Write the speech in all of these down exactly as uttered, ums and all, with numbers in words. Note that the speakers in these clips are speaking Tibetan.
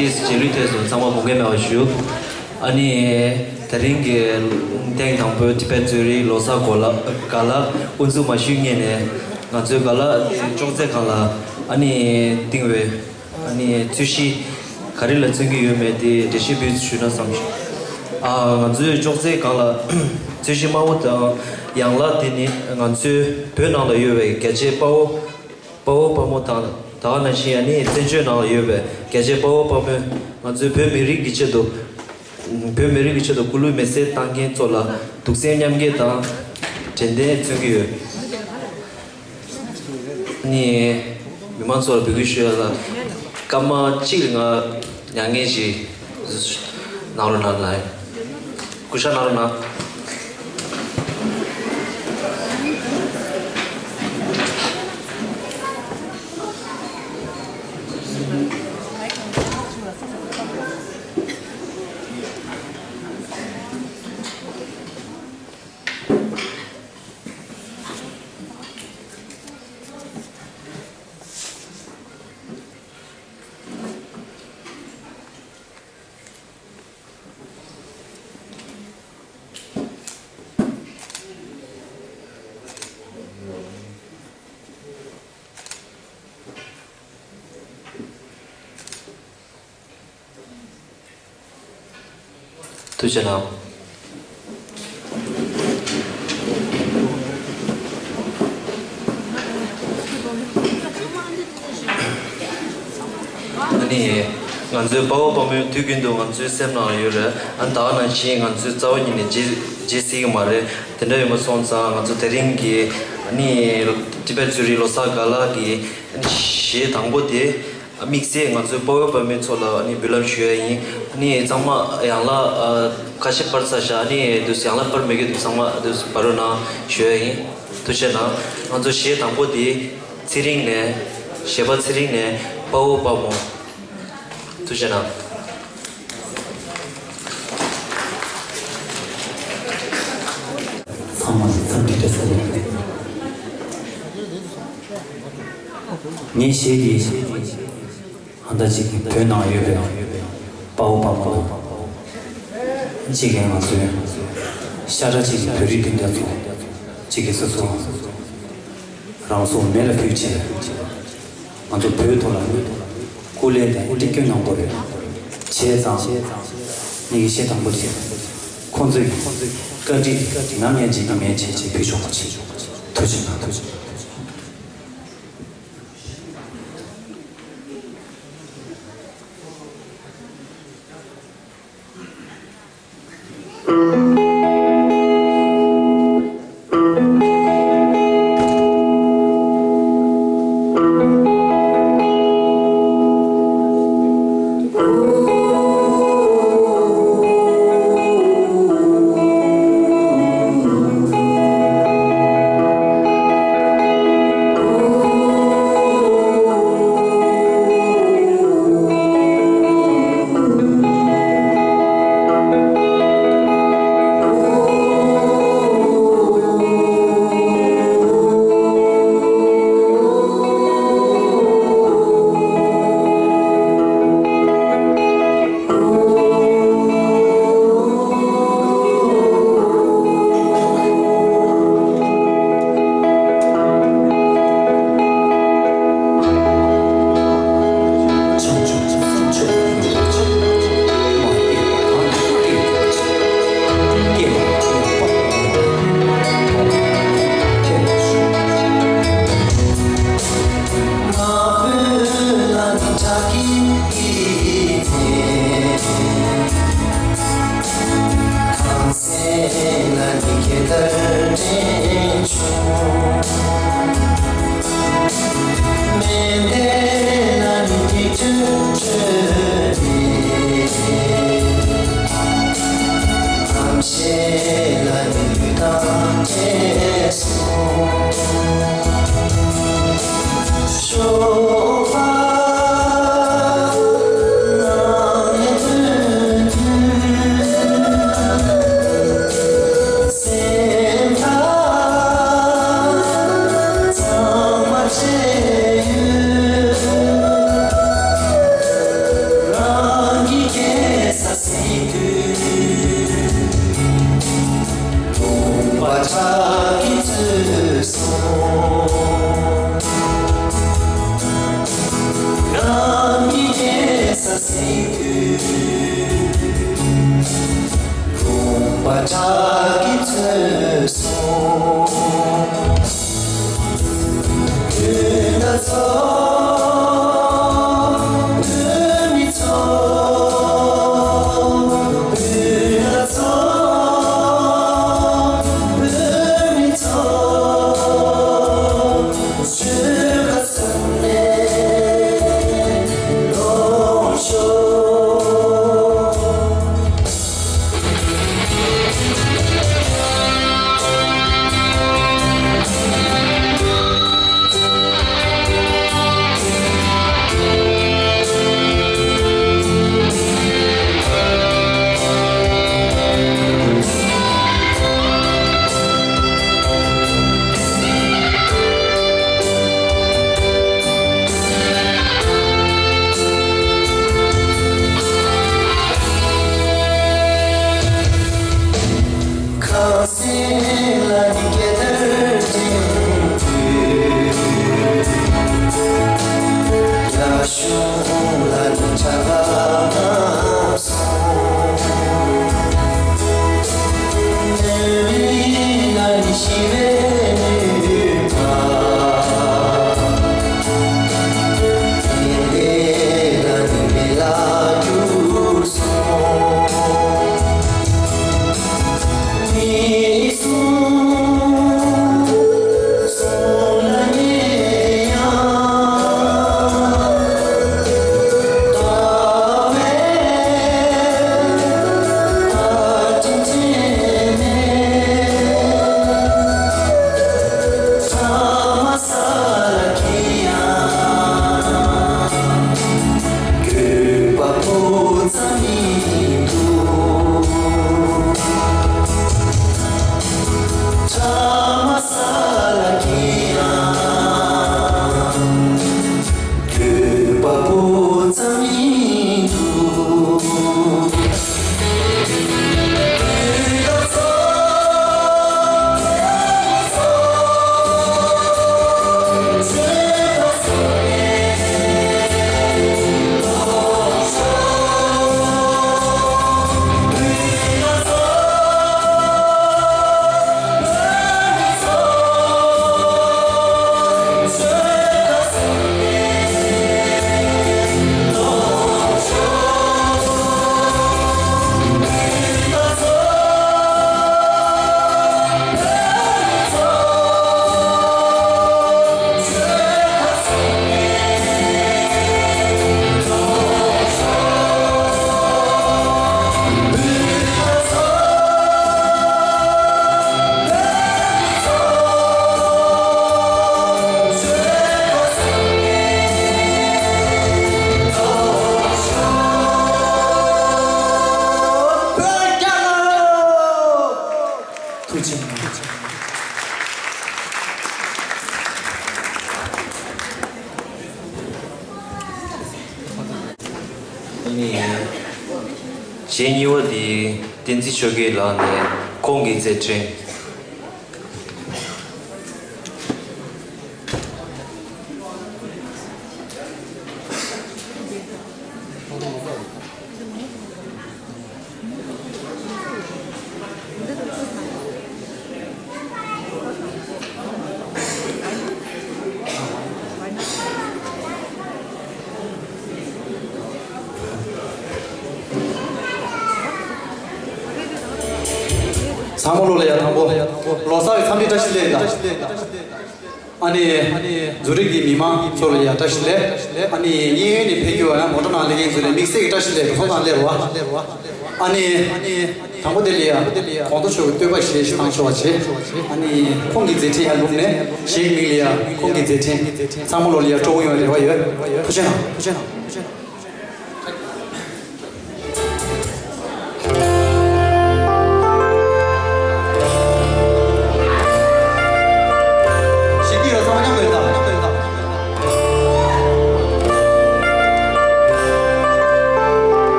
རྗེས་ལུས་ཐོན་སོང་། ཚང་མ་དགོངས་འགལ་མེད་པ་ཞུ། ཨ་ནི་དེ་རིང་གི་ཐེངས་དང་པོའི་ཊི་བེཊ་ཛུ་རི་ལོ་གསར་གོ་ལ་ག་ལ་དབུ་འཛུགས་མ་ཞུས་སྔོན་ནས་ང་ཚོའི་ག་ལ་ཅོག་ཙེ་སྒང་ལ་ཨ་ནི་བཏིང་བའི་ཨ་ནི་ཚོས་གཞི་ག་རེ་ལ་བརྩོན་གྱི་ཡོད་མེད་དེ་འགྲེལ་བཤད་ཕུལ་ཞུས་ན་བསམ་བྱུང་། ཨ་ང་ཚོའི་ཅོག་ཙེ་སྒང་ལ་ཚོས་གཞི་དམར་པོ་དང་ཡན་ལག་དེ་ནི་ང་ཚོའི་བོད་ནང་ལ་ཡོད་པའི་རྒྱལ་གཅེས་དཔའ་བོ། དཔའ་བོ་དཔའ་མོ་དང་ད་ག་ནང་བཞིན་ཨ་ནི་བཙན་བྱོལ་ནང་ལ་ཡོད་པའི་རྒྱལ་གཅེས་དཔའ་བོ་དཔའ་མོས་ང་ཚོའི་བོད་མི་རིགས་ཀྱི་ཆེད་དུ། བོད་མི་རིགས་ཀྱི་ཆེད་དུ་སྐུ་ལུས་མེ་སྲེག་བཏང་མཁན་ཚོ་ལ་གདུང་སེམས་མཉམ་སྐྱེད་དང་དྲན་རྟེན་མཚོན་གྱི་ཡོད། ནི་མི་མང་ཚོ་ལ་འབོད་སྐུལ་ཞུ་ཡ་ལ་སྐར་མ་གཅིག་ལ་ང་མྱ་ངན་ཞིག་གནང་རོགས་གནང་ལ། སྐུ་ཞབས་གནང་རོགས་གནང་། ཐུགས་རྗེ་གནང་། ཨ་ནི་ང་ཚོའི་དཔའ་བོ་དཔའ་མོ་དུས་རྒྱུན་དུ་ང་ཚོའི་སེམས་ནང་ཡོད་རེད། ཨ་ནི་ད་ག་ནང་བཞིན་ང་ཚོའི་རྩ་བ་ཉིད་ནས་བརྗེད་བརྗེད་སྲིད་ཀྱི་མ་རེད། དེ་འདྲ་ཡིན་པ་སོང་ཙང་ང་ཚོ་དེ་རིང་གི་ཨ་ནི་ཊི་བེཊ་ཛུ་རི་ལོ་གསར་ག་ལ་གི་ཨ་ནི་གཞས་དང་པོ་དེ། དམིགས་བསལ་ང་ཚོའི་དཔའ་བོ་དཔའ་མོ་ཚོ་ལ་ཨ་ནི་འབུལ་ལམ་ཞུ་ཡ་ཡིན། ཨ་ནི་ཚང་མ་ཡན་ལག་ཨ་ཁ་ཤས་སྤར་ཚར་བཞག་ཨ་ནི་དུས་ཡན་ལག་སྤར་མེད་མཁན་དུ་ཚང་མ་དུས་སྤར་རོགས་གནང་ཞུ་ཡ་ཡིན། ཐུགས་རྗེ་གནང་། ང་ཚོ་གཞས་དང་པོ་དེ་ཚེ་རིང་ནས་གཞས་པ་ཚེ་རིང་ནས་དཔའ་བོ་དཔའ་མོ། ཐུགས་རྗེ་གནང་། ཚང་མ་འཚམས་འདྲི་བཀྲ་ཤིས་བདེ་ལེགས། ངའི་གཞས་འདི་ཨ་མདའ་གཅིག་གི་བོད་ནང་ཡོད་པའི་དཔའ་བོ་དཔའ་མོ་དང་གཅིག་གི་ང་ཚོའི་ཤ་ཁྲག་གཅིག་གི་བོད་རིགས་སྤུན་ཟླ་ཚོ་གཅིག་གི་སོ་སོ་རང་སྲོག་མེ་ལ་ཕུལ་བྱས། ང་ཚོ་བོད་ཐོག་ལ་སྐུ་ལས་དང་སྐྱིད་སྐྱོ་གནང་དགོས་རེད། བྱས་ཙང་ངེད་ཀྱི་གཞས་དང་པོ་དེ་ཁོང་ཚོས་བཀའ་དྲིན་ནམ་ཡང་བརྗེད་ཀྱི་མེད་བྱས་བྱས་ཕུལ་ཆོག་པ་བྱེད། ཐུགས་རྗེ་གནང་། ཐུགས་རྗེ་གནང་། ནི། གཞས་གཉིས་པ་འདི་བསྟན་འཛིན་ཆོས་རྒྱལ་ལགས་ནས་ཁོང་གི་མཛད་འཕྲིན། ཚང་མ་ལོ་ལ་ཡ་དང་པོ་ལོ་གསར་བའི་འཚམས་འདྲི་བཀྲ་ཤིས་བདེ་ལེགས། ཨ་ནི། འཛུགས་རིགས་ཀྱི་མི་མང་ཚོ་ལ་ཡ་བཀྲ་ཤིས་བདེ་ལེགས། ཨ་ནི་གཡས་གཡོན་ནས་ཕེབས་རྒྱུ་བ་ཡང་མོ་ཊ་ནང་སླེབས་མཁན་ཚོ་ལ་དམིགས་བསལ་གྱི་བཀྲ་ཤིས་བདེ་ལེགས་ཐོག་དང་སླེབས་རོགས། ཨ་ནི། དང་པོ་དེ་ལ་ཡ་གོང་དུ་ཆོས་ཀྱི་བསྟོད་པ་ཞེས་བཏང་ཆོག་པ་བྱེད། ཨ་ནི་ཁོང་གི་མཛད་འཕྲིན་ཡར་ལུགས་ནས་གཞས་ཀྱི་མིང་ལ་ཡ་ཁོང་གི་མཛད་འཕྲིན། ཚང་མ་ལོ་ལ་ཡ་སྤྲོ་པོ་ཡོང་བའི་རེ་བ་ཡོད། ཐུགས་རྗེ་གནང་། ཐུགས་རྗེ་གནང་།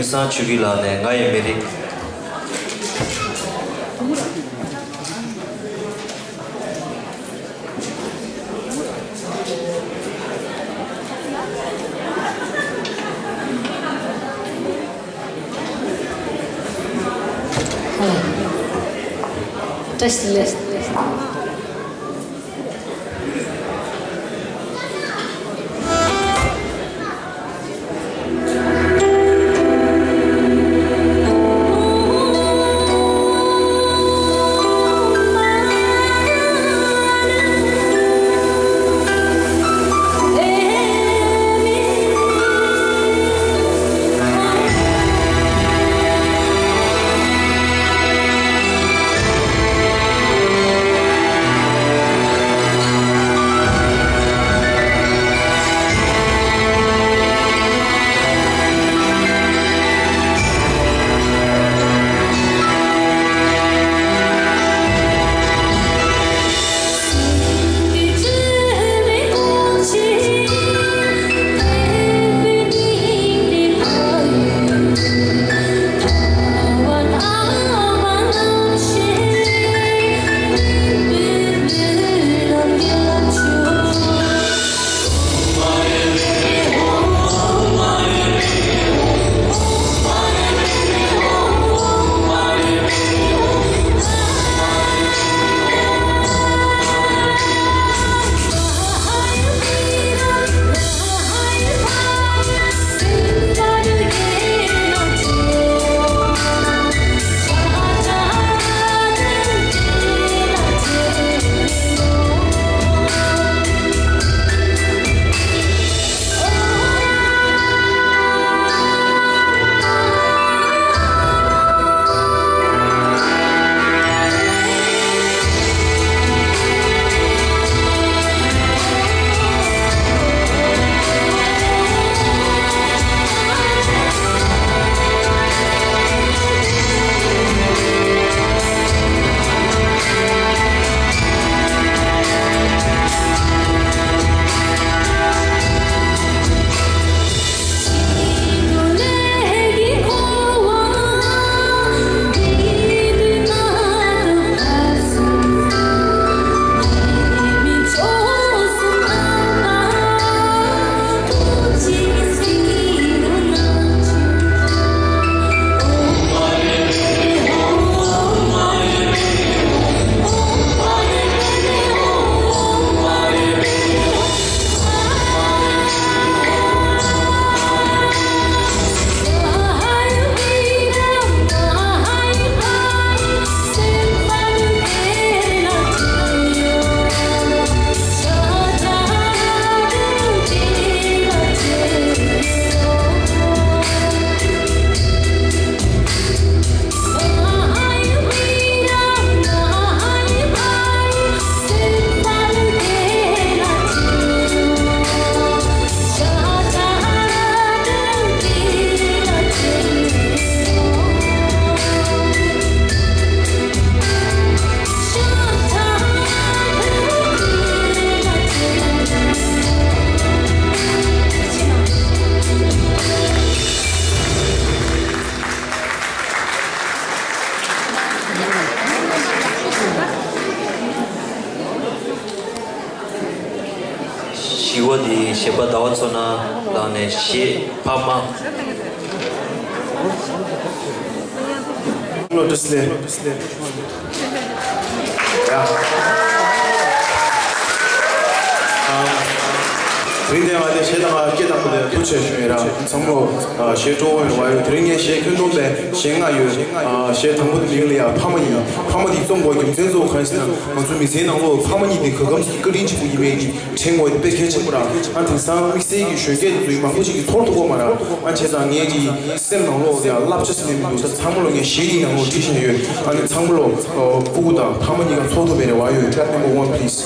བསང་ཆོས་སྐྱིད་ལགས་ནས་ང་ཡི་མི་རིགས། བཀྲ་ཤིས་བདེ་ལེགས། བཞི་པ་དེ་གཞས་པ་ཟླ་བ་མཚོ་སྣ་ལགས་ནས་གཞས་ཕ་མ། བློ་བཀྲ་ཤིས་བདེ་ལེགས། ཡ། ཨ། དེ་རིང་འདིར་ང་དང་གཞས་བཏང་བ་སྐད་བཏང་བ་དེ་ཐུགས་རྗེ་ཆེ་ཞུ་ཡིན་ར། ཚང་མ་ལོ་གཞས་སྤྲོ་བོ་ཡོད་པ་ཡོད། དེ་རིང་ངས་གཞས་ཁྱོན་བསྡོམས་པའི་གཞས་ལྔ་ཡོད། གཞས་དང་པོ་དེ་མིང་ལ་ཡ་ཕ་མ་ཡིན། ཕ་མ་དེ་རྩོམ་པ་པོ་རྒྱུ་མཚན་གཙོ་བོ་གང་ཡིན་ཟེར་ན། ང་ཚོ་མི་ཚེའི་ནང་ལོགས་ཕ་མ་གཉིས་དེ་ག་གམ་གྱི་བཀའ་དྲིན་ཆེན་པོ་ཡིན་པའི་གི་དྲན་དགོས་དེ་དཔེ་གལ་ཆེན་པོ་ར། ཨ་དེང་སང་དམིགས་བསལ་གྱི་གཞོན་སྐྱེས་དེ་ཚོ་ཡིས་མང་པོ་ཞིག་གིས་ཚོར་ཐུབ་ཀྱི་མ་རེད། ཨ་བྱས་ཙང་ངས་ཀྱི་སེམས་ནང་ལོགས་ལ་ཡང་བསླབ་བྱ་ཟེར་ནས་མི་འདུག་ད་ཚང་མ་ལོ་ངས་གཞས་འདིའི་ནང་ལོགས་བྲིས་བཞག་ཡོད། ཨ་ནི་ཚང་མ་ལོ་ཕྲུ་གུ་དང་ཕ་མ་གཉིས་ཀ་ཚོར་ཐུབ་པའི་རེ་བ་ཡོད། Track number one, please.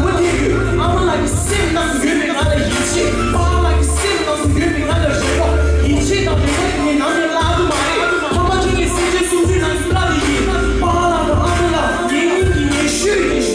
ཨ་མ་ལགས་ཀྱི་སེམས་ནང་ཡོད་པའི་ང་ལ་ཡིད་ཆེས། པཱ་ལགས་ཀྱི་སེམས་ནང་ཡོད་པའི་ང་ལ་རེ་བ། ཡིད་ཆེས་དང་རེ་བ་ནི་ངས་ནམ་ཡང་བརླག་གི་མ་རེད། ཕ་མ་ཁྱེད་ཀྱི་སེམས་ཅན་སུམ་ཅུ་ནང་གི་བླ་དེ་ཡིན། པཱ་ལགས་དང་ཨ་མ་ལགས་ངའི་སྙིང་གི་ཉེ་ཤོས་ཡིན།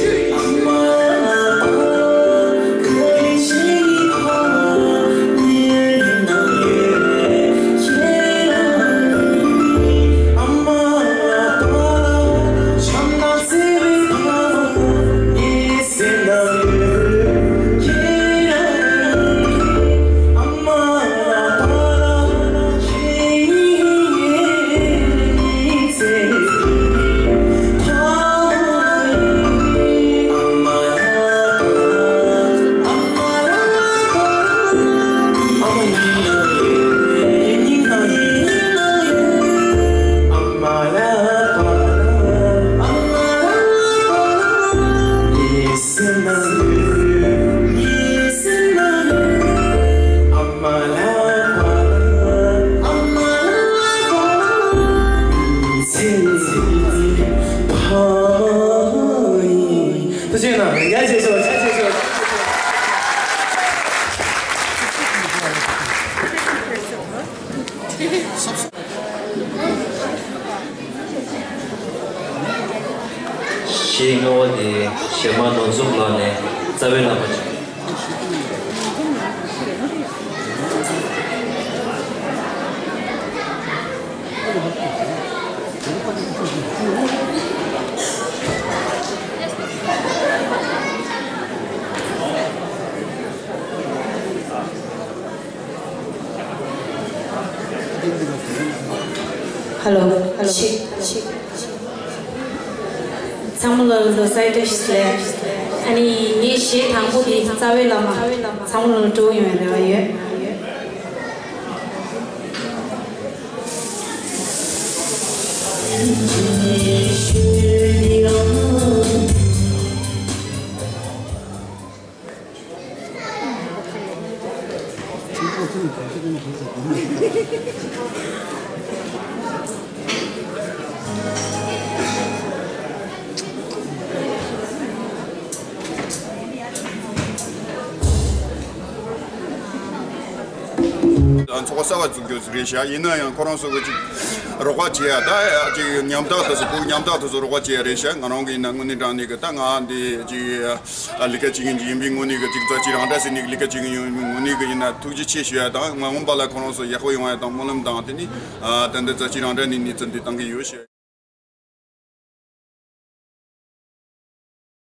ཐུགས་རྗེ་གནང་། ཡ་ཆེ་ཤོག་ཡ་ཆེ་ཤོག་ཞེས་བསྔགས་པ་དེ་གཞས་མ་ནོར་འཛོམས་ལགས་ནས་རྩ་བའི་བླ་མ་བྱོན། ཧ་ལོ། ཧ་ལོ། ཆིག་ཆིག་ཚང་མ་ལ་ལོ་གསར་བཀྲ་ཤིས་བདེ་ལེགས། ཨ་ནི་ངའི་གཞས་དང་པོ་དེ་རྩ་བའི་བླ་མ་ཚང་མ་ལ་སྤྲོ་ཡོང་བའི་རེ་བ་ཡོད། ཚོགས་པ་གསར་པ་འཛུགས་རྒྱུ་ཟིག་རེད་ཤག་ཡིན་ན་ཡང་ཁོ་རང་ཚོ་གི་ཅིག་རོགས་པ་བྱེད་ཡ། ད་ཅིག་མཉམ་ཐག་དེ་ཚོ་ཕྲུ་གུ་མཉམ་ཐག་དེ་ཚོ་རོགས་པ་བྱེད་ཡ་རེད་ཤག་ང་རང་གི་ཡིན་ན་དངོས་གནས་དྲང་གནས་གི་ད་ང་འདི་ཅིག་ལས་ཀ་བྱེད་མཁན་ཅིག་ཡིན་པའི་ངོས་ནས་གི་ཅིག་རྩ་ཆེ་རང་འདྲ་ཟེར་ནས་ལས་ཀ་བྱེད་མཁན་ཡིན་པའི་ངོས་ནས་གི་ཡིན་ན་ཐུགས་རྗེ་ཆེ་ཞུ་ཡ་དང་། སྔོན་མ་ལ་ཁོ་རང་ཚོ་ཡག་པོ་ཡོང་ཡ་དང་སྨོན་ལམ་དང་། དེ་ནི་ད་འདི་རྩ་ཆེ་རང་འདྲ་ནས་གནས་ཚུལ་འདི་བཏང་གི་ཡོད་ཤག